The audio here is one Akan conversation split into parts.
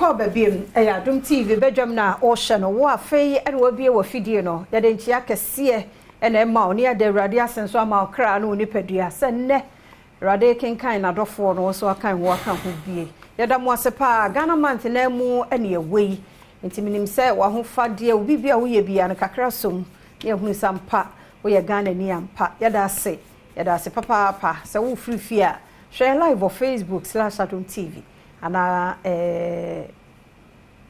Akɔ aba biem, ɛyɛ Adom TV badwam na ɔrehyɛ no. Wo afei ɛna wabie wɔ fidie no, yɛde nkyea kɛseɛ ɛna ɛma wo ne yɛde Awurade ase nso ama wo kra ne wo nipadua sɛ nnɛ Awurade kenkan n'adɔfoɔ no nso akan ho aka ho bie. Yɛda mo ase paa. Ghana month na mu ɛne ɛwɔ yi, nti menim sɛ w'ahofadeɛ wo biribi a woyɛ bia no kakra som ne yɛhunu sɛ ampa woyɛ Ghana ni ampa. Yɛda ase, yɛda ase papaapa sɛ wofiri fie a hwɛ live wɔ Facebook/Adom TV anaa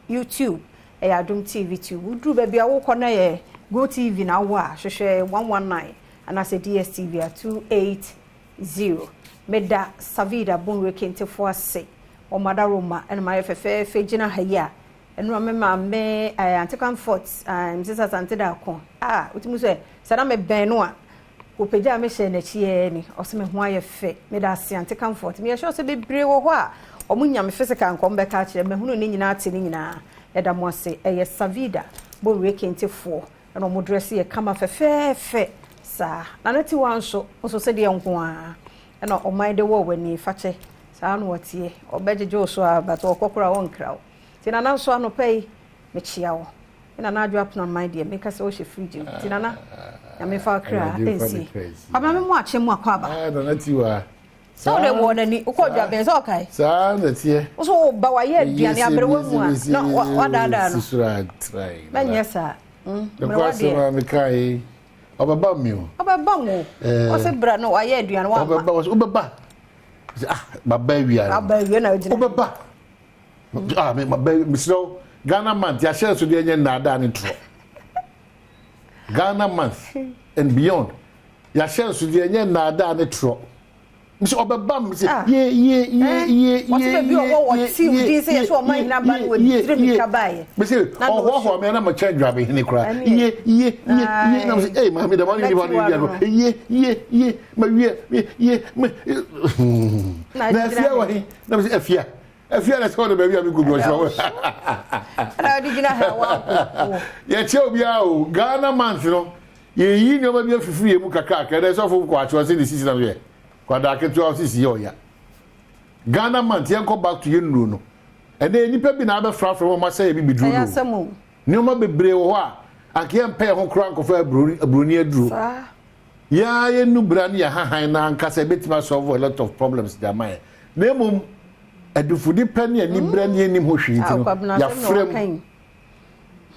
YouTube, ɛyɛ Adom TV tube. Woduru baabi a wokɔ na yɛ Go TV na wowɔ a, hwehwɛ 119 anaasɛ DSTV a 280. Meda Savida Bonwire Kentefoɔ ase, ɔmada Roma ɛna mayɛ fɛfɛɛfɛ gyina ha yi a ɛno a me maame Auntie Comfort, Mrs Asante Daako a wotumi sɛ sɛ na mebɛn no a wɔpagya a mehyɛ n'akyi yɛ ni ɔsɛ me ho ayɛ fɛ. Meda ase, Auntie Comfort. Meyɛ sure sɛ bebree wɔ hɔ a ɔmo nya me physical nkɔm bɛka akyerɛ mahunu ne nyinaa te ne nyinaa. Yɛda mo ase. Ɛyɛ Savida Bonwire Kentefoɔ ɛna ɔmo dress yɛ kama fɛfɛɛfɛ saa. Na ne tiwa nso nso sɛdeɛ nko a ɛna ɔman de wɔ w'ani fakyɛ saa na wɔteɛ ɔbɛgyegye wo so a, but ɔkɔ koraa ɔnkra wo. Nti Nana nso anɔpa yi mekyia wo. Ɛna na adwo apono man deɛ meka sɛ wohyɛ fridge mu. Nti Nana, Nyame fa kra ɛnsie. Kwabena, me mu akyɛ mu akɔ aba. Ah, Nana Tiwa. Sɛ wode wɔ n'ani wokɔ dwabɛn sɛ ɔkae. Saa na teɛ. Wo so woba wayɛ aduane aberewa mu a na wadaadaa no. Mɛnyɛ saa. Mmerɛwa deɛ. Asɛm a meka yi, ɔbɛba mi o. Ɔbɛba mu o. Ɔsɛ bra no wayɛ aduane wama. Ɔbɛba, wobɛba. Ah, baba awia. Baba awia na ogyina. Wobɛba. Ah, me baba, mesrɛ wo, Ghana month yɛahyɛ so deɛ nyɛ nnaadaa ne ntorɔ. Ghana month and beyond yɛahyɛ so deɛ nyɛ nnaadaa ne torɔ. Mesɛ ɔbɛba m sɛ ye ye ye ye ye. Wɔte baabi ɔwɔ wɔ ti din sɛ yɛsɛ ɔman nyina ba no wɔ tiri mmirika baeɛ. Mesɛ ɔhoahoa me na makyɛn dwabehene koraa. Ye ye ye ye na mesɛ ei maame dɛm ɔne nipa no wia no. Ye ye ye ma wie ye me na afia wɔ he na mesɛ afia afia na sɛ ɔde baabi a mekɔ bi ɔhyɛ wɔ. Ɛna ɔde gyina ha wa. Yɛkyɛ obiara o. Ghana month no yɛyi nneɛma bi afifiri yɛ mu kakra ɛdɛ sɔfo kɔ akyerɛ sɛ ne sisi na yɛ kwadaa ketewa sisi yɛ ɔya. Ghana month yɛnkɔ back to yɛn nnuro no. Ɛnɛ nipa bi na abɛfrafra wɔn asɛ yɛ bibi duro no. Nneɛma bebree wɔ hɔ a anka yɛmpɛ yɛn ho koraa nkɔfa aburoni aduro. Yɛa yɛn nubra ne yɛn hahan na ankasa ebɛtumi asolve a lot of problems de ama yɛn. Na emom adufudi pɛ ne anibrɛ ne yɛnim ho hwee nti no yɛafrɛ mu.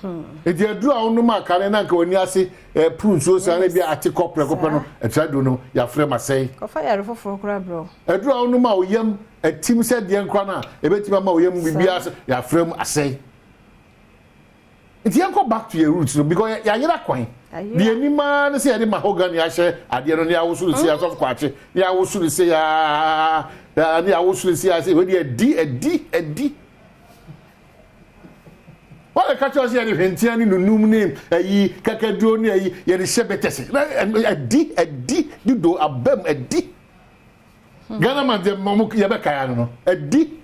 Nti aduro a wonom a kane na nka w'ani ase puru nsuo saa na bi ate kɔ prɛko pɛ no, ɛtra aduro no yɛafrɛ mu asɛe. Kɔfa yare foforɔ koraa brɛ. Aduro a wonom a woyam atim sɛ deɛ nkora no a ɛbɛtumi ama woyam biribiara sɛ yɛafrɛ mu asɛe. Nti yɛnkɔ back to your roots no because yɛayera kwan. Deɛ anim ara ne sɛ yɛde mahogany ahyɛ adeɛ no ne yɛawoso no sei, asɔfo kwakye ne yɛawoso no sei aa ne yɛawoso no sei aa sɛ wei deɛ adi adi adi. Wɔn ka kyerɛ sɛ yɛde hwentia ne nunum ne ayi kakaduro ne ayi yɛde hyɛ bɛtɛse adi adi dodo abam adi. Ghana man deɛ mo yɛbɛkae ano no adi.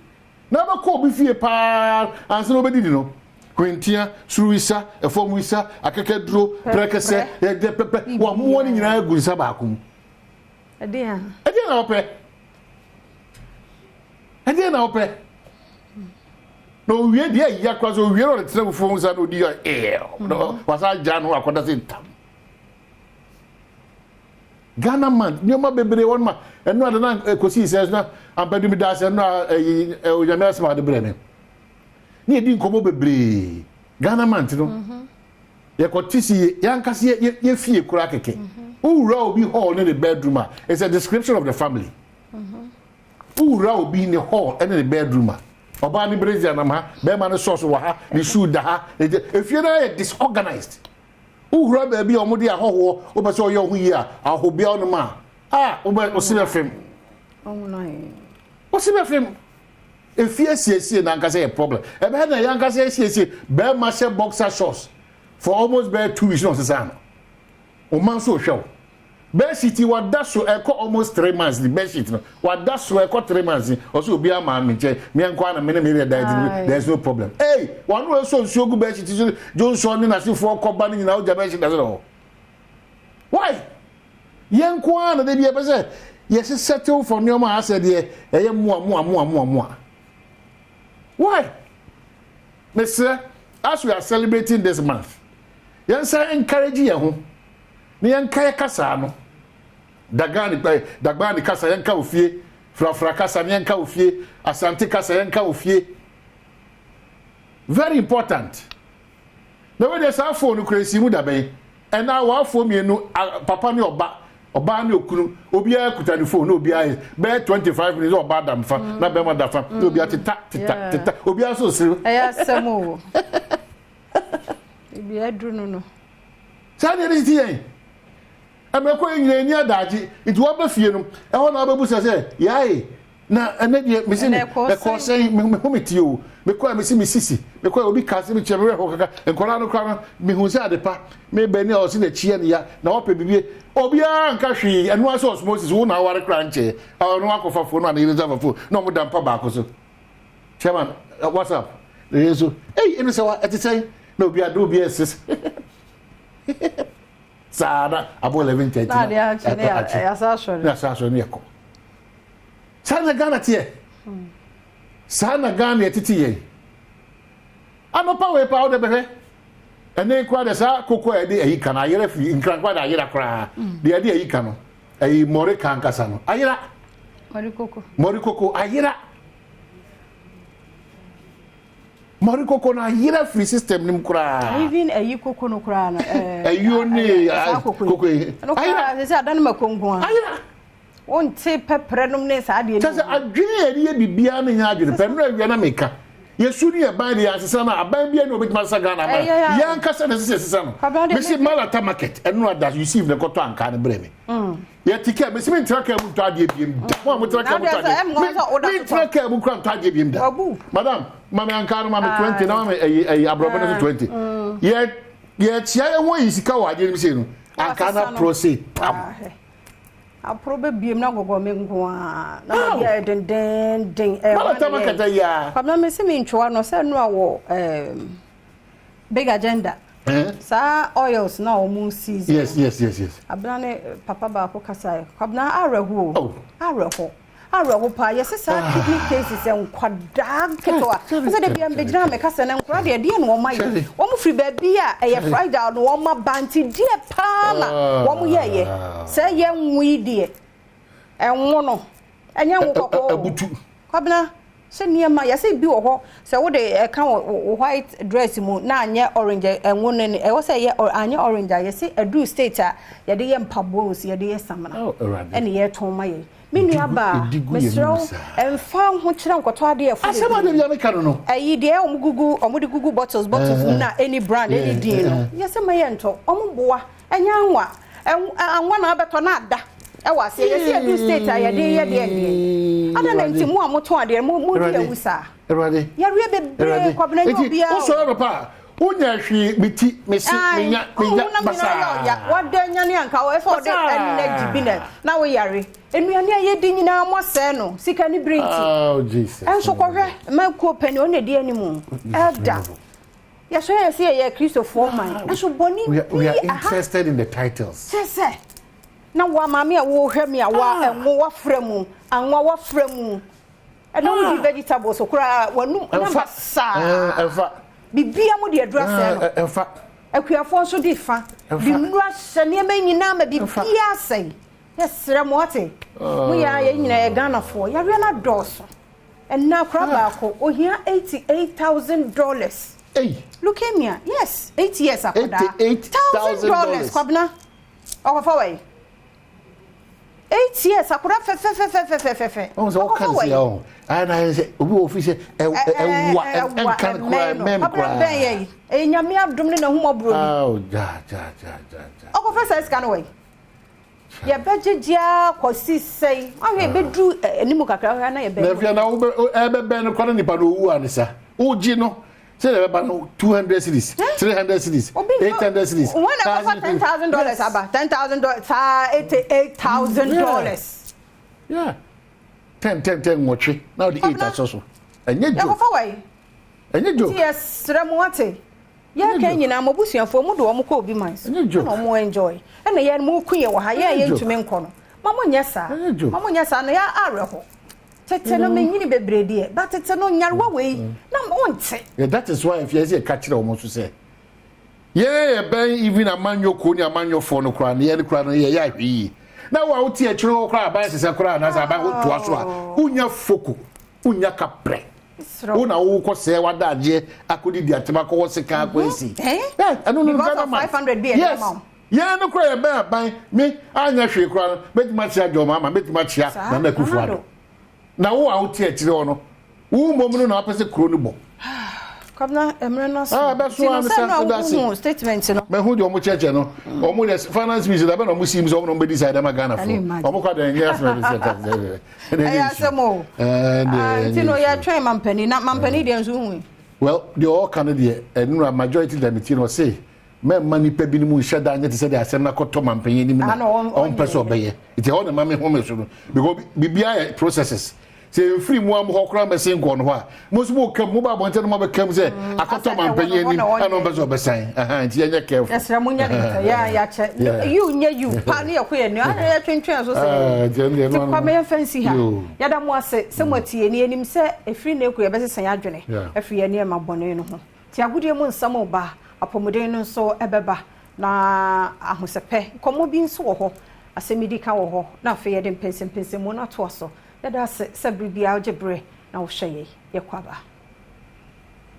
Na bɛkɔ obi fie paa ansa na obɛdidi no, hwentia, suruwisa, ɛfam wisa, akakaduro, prɛkɛsɛ, ɛdɛ pɛpɛ, wɔamoa no nyinaa agu nsa baako mu. Ɛdeɛn na wɔpɛ? Ɛdeɛn na wɔpɛ? Na owie deɛ ɛyɛ koraa sɛ owie na ɔde tena fufuo ho sa na odi yɛ ɛɛ wasa agya no akɔda sɛ ntam. Ghana man nneɛma bebree wɔn ma ɛno ade na ekosi sɛ na ampɛdu mi da ase ɛno a ɛyi Onyame asɛm ade brɛ me ne yɛdi nkɔmɔ bebree. Ghana man ti no yɛkɔ ti si yɛankasa yɛ yɛ fie koraa kɛkɛ. Wowura obi hall ne ne bedroom a, it's a description of the family. Wowura obi ne hall ne ne bedroom a, ɔbaa ne brazier nam ha, bɛrima ne socks wɔ ha, ne shoe da ha, efie no ayɛ disorganized. Wowura baabi a wɔde ahɔhoɔ wopɛ sɛ ɔyɛ ɔho yie a ahɔhobea ɔnom a a wobɛ ɔsi bɛfem ɔsi bɛfem. Efie asiesie n'ankasa yɛ problem. Ɛbɛyɛ na yɛn ankasa asiesie. Bɛrima hyɛ boxer shorts for almost bɛyɛ 2 weeks na ɔsesa no. Ɔma nso hwɛ o. Bedsheet yi wada so ɛkɔ almost 3 months ni. Bedsheet no wada so ɛkɔ 3 months ni. Ɔsɛ obi ama mi nkyɛn miɛ nkɔ ana mi ne mi yɛ da ti, there is no problem. Ee, wɔn ano esɔ nsuo gu bedsheet so, Johnson ne n'asefoɔ kɔba ne nyinaa ɔgya bedsheet na so hɔ. Why? Yɛn nko ara na de bi ɛpɛ sɛ yɛsɛ settle for nneɛma a asɛ deɛ ɛyɛ moa moa moa moa moa. Why? Mesrɛ, as we are celebrating this month, yɛnsan encourage yɛn ho na yɛnka yɛ kasaa no. Dagani, eh, Dagbani kasa yɛnka wɔ fie, Frafra kasa no yɛnka wɔ fie, Asante kasa yɛnka wɔ fie. Very important. Na wei deɛ saa phone no kura esi mu dabɛn. Ɛna awafoɔ mmienu, papa ne ɔba, ɔbaa ne okunu, obiara kuta ne phone na obiara yɛ bɛyɛ 25 minutes ɔbaa da mfa na bɛrima da fa na obiara teta teta teta obiara nso resere. Ɛyɛ asɛm o. Ebi aduru no no. Saa deɛ ne tete yɛn. Ɛmɛ kɔ yɛn nyinaa ani adagye nti wɔba fie no ɛhɔ na wɔbɛbusa sɛ yae na ɛnɛ deɛ mesi ne ɛkɔɔ sɛn me ho me tie o mekɔ a mesi me sisi mekɔ a obi ka sɛ mekyɛ me werɛ ho kaka nkwadaa no koraa no mehu sɛ ade pa mebɛ ne a ɔse n'akyi yɛ ne ya na wapɛ biribi obiara nka hwee ɛno ara sɛ osmosis wo na aware koraa nkyɛɛ ɔno akɔfa fo no a ne yere nso afa fo na ɔmo da mpa baako so chairman what's up ne yere nso ei ɛne sɛ wa ɛte sɛn na obiara de obiara ɛsese saa na abɔ 11:30 na adeɛ akye ne yɛasa asɔre ne yɛasa asɔre ne yɛkɔ saa na Ghana teɛ saa na Ghana yɛtete yɛn anɔpa wei paa wode bɛhwɛ ɛne koraa deɛ saa koko a yɛde ayi ka no ayera firi nkran koraa de ayera koraa deɛ yɛde ayi ka no ayi mmɔre ka ankasa no ayera mmɔre koko mmɔre koko ayera Mɔre koko no ayera firi system no mu koraa. Even ayi koko no koraa no. Ayuo ne koko yi. Ayera. Ayera. Sɛ adan ma konko a. Ayera. Wonte pɛprɛ nom ne saa adeɛ no. Kyɛ sɛ adwene a yɛde yɛ biribiara no nyɛ adwene pɛ. Mmerɛ awia na meka. Yɛsu ne yɛban de yɛasesa no a aban biara ni obɛtumi asesa Ghana ama yɛn ankasa na ɛsɛ sɛ yɛsesa no. Mese Malata market ɛno ada Yusuf na ɛkɔtɔ ankaa no brɛ me. Yɛte kaa mesi mentena kaa mu ntɔ adeɛ biem da. Mo a motena kaa mu tɔ adeɛ. Mentena kaa mu kura ntɔ adeɛ biem da. Madam, ma me ankaa no ma me 20 na ma me ɛyi ɛyi aborɔbɛ no so 20. Yɛ yɛkyia yɛn ho ayi sika wɔ adeɛ no mu sei no. Ankaa no aporɔ sei pam. Aporɔ bɛbiem na gɔgɔ me nko a na ma bi ayɛ dendenden. Mama tama kata yi a. Kwabena mesi mentwewa no sɛ no a wɔ Big agenda. Eh? Saa oils na wɔn season. Yes, yes, yes, yes. Abena ne papa baako kasa. Kwabena awerɛho o. Oh. Awerɛho. Awerɛho paa. Yɛsɛ saa ah. kidney cases nkwadaa nketewa. Sɛ de bia mbɛgyina mɛka sɛ ne nkwadaa deɛ deɛ na wɔn ayɛ. Wɔn firi baabi a ɛyɛ fragile na wɔn aba nti deɛ paa na ah. wɔn yɛɛyɛ. Sɛ yɛ nwo yi deɛ. Ɛnwo no. Ɛnyɛ ngo kɔkɔɔ o. Abutu. Kwabena, sɛ nneɛma yɛsɛ bi wɔ hɔ sɛ wode ɛka wo white dress mu na anyɛ orange ɛngo no ɛwɔ sɛ ɛyɛ anyɛ orange a yɛsɛ aduru state a yɛde yɛ mpaboa o sɛ yɛde yɛ samina ɛne yɛtɔn ma yɛn. Me nua baa mesrɛ wo ɛmfa ho kyerɛ nkɔtɔ adeɛ ɛfo Asɛm a dabi a meka no no. Ɛyi deɛ wɔn gugu wɔn de gugu bottles bottles mu na any brand any din no yɛsɛ ma yɛntɔ wɔn boa Ɛnyɛ anwa. Anwa na abɛtɔ na ada ɛwɔ aseɛ. Yɛsi yɛdu state a yɛde yɛ deɛ deɛ. Adɛn na nti mo a motɔn adeɛ mo mo di awu saa. Awurade. Yareɛ bebree kwabena nyɛ obiara. Nti wosɔre anɔpa a wonya hwee me ti me se menya menya basaa. Wada nyane anka ɛsɛ ɔde energy bi na na woyare. Nnuane a yɛdi nyinaa mo asɛe no sika ne bere nti. Oh Jesus. Ɛnso kɔhwɛ mma kuo pɛni ɔna di anim. Elder. Yɛsɔre yɛ sɛ yɛyɛ Kristofoɔ man, nso bɔne We are, we are bi aha. interested in the titles. Kyerɛ sɛ, na wa maame a wohwɛ me a wa Ah. ɛnwo wafra mu, anwa wafra mu, ɛna wodi Ah. vegetables koraa wanum na Ɛmfa. basaa. Eh, ɛmfa. Bibia mo de aduru asɛe no. Eh, ɛmfa. Akuafoɔ nso de fa. Ɛmfa. De nnuru ahyɛ nneɛma nyinaa ma Ɛmfa. bibia asɛe. Yɛsrɛ mo ate. Mo yɛ a yɛn nyinaa yɛ Ghanafoɔ. Yareɛ no adɔɔso. Ɛnna akora baako ohia $88,000. Ei. Leukemia yes 8 years akwadaa. $88,000 Kwabena ɔkɔfa wɔ yi. 8 years akwadaa fɛfɛfɛfɛfɛfɛ. Ɔn sɛ ɔka nsi ya ɔn ayɛ na ayɛ sɛ obi wɔ ofi sɛ ɛwa ɛnka no koraa ɛmɛn koraa. Kwabena bɛn yɛ yi ɛyɛ nyame adum ne n'ahumɔborɔ bi. Awo gya gya gya gya. Ɔkɔfa saa sika no wɔ yi. Yɛbɛgyegye ara kɔsi sɛn? Ahwɛ yɛbɛduru anim kakra hɔ na yɛbɛn. Na afei na ɛbɛbɛn no kora nipa no owu anisa. Wogye no sɛ na ɛbɛba no 200 cedis, 300 cedis, 800 cedis. Wɔn na ɛkɔfa $10,000 aba, $10,000 saa $88,000. Yeah. 10 10 10 nwɔtwe na ɔde 8 asɔ so. Ɛnyɛ joke. Yɛkɔfa wɔ yi. Ɛnyɛ joke. Ti yɛsrɛ mo ate. Yɛ kan nyinaa mo abusuafoɔ mo de wɔn kɔ obi man so ɛna wɔn enjoy ɛna yɛn mo ku yɛ wɔ ha yɛn a yɛntumi nkɔ no ma mo nyɛ saa ma mo nyɛ saa na yɛ awerɛho. Tete no menyini bebree deɛ, but tete no nyarewa wei na wonte. Yeah, that is why afei ɛsɛ yɛka kyerɛ wɔn nso sɛ yɛn yɛbɛn even amanyɔkuo ne amanyɔfoɔ no koraa no yɛn koraa no yɛyɛ ahwɛ yie na wo a wote akyire hɔ koraa aban sesɛ koraa anaasɛ aban toa so a wonya foko wonya kaprɛ wo na wokɔ sɛɛ w'adagyeɛ akɔdidi atem akɔwɔ sekan akɔ asi ɛno no Ghana man yes yɛn no koraa yɛbɛn aban me anyɛ hwee koraa no mɛtumi akyea John Mahama mɛtumi akyea Nana Akufo-Addo Na wo a wote akyire hɔ no, wo mmom no na wopɛ sɛ kuro no bɔ. Kwabena, mmerɛ no aso. Ah, ɛbɛso ara sɛ na ɛda ase. Wohu statement no. Mahu deɛ wɔn kyerɛkyerɛ no. Wɔn deɛ finance minister dabɛ na wɔn si mu sɛ wɔn na wɔn bɛ decide ama Ghana fo. Wɔn kɔ adan nyɛ asɛm ɛbɛ sɛ Ɛyɛ asɛm o. Nti no yɛtwɛn mampanin na mampanin deɛ nso hui. Well, deɛ ɔka no deɛ ɛnura majority da mi ti no ɔse mɛmma nnipa binom nhyɛ da nyɛ te sɛ deɛ asɛm no akɔtɔ mampanyin anim na ɔmpɛ sɛ ɔbɛyɛ nti ɛhɔ na ma me home so no because biribiara yɛ processes sɛ mfiri mu am hɔ koraa mɛsen nkɔɔ no hɔ a mo nso mo kam mo ba abɔnten no mo abɛkam sɛ mm, akɔtɔ mampanyin anim ɛna ɔmpɛ sɛ ɔbɛsan ɛhan nti yɛnyɛ careful. Yɛsrɛ mo nyɛ ne ntɛ yɛ yɛakyɛ yiw nyɛ yiw pa ne yɛkɔ yɛn nua ana yɛtwentwɛn so sɛ ah, nti kwa mɛyɛ fɛn si ha yɛda mo ase sɛ mo atie ne yɛnim sɛ ɛfiri na ɛkɔ yɛbɛsesa yɛn adwene afiri yɛn nneɛma bɔne no ho. Nti agodie mu nsɛm reba, apɔmuden no nso bɛba, na ahosɛpɛ nkɔmmɔ bi nso wɔ hɔ, asɛmmidika wɔ hɔ, na afei yɛde mpɛnsɛmpɛnsɛmu no atoa so. Yɛda ase sɛ bere biara wogye berɛ na wohwɛ yɛn. Yɛkɔ aba.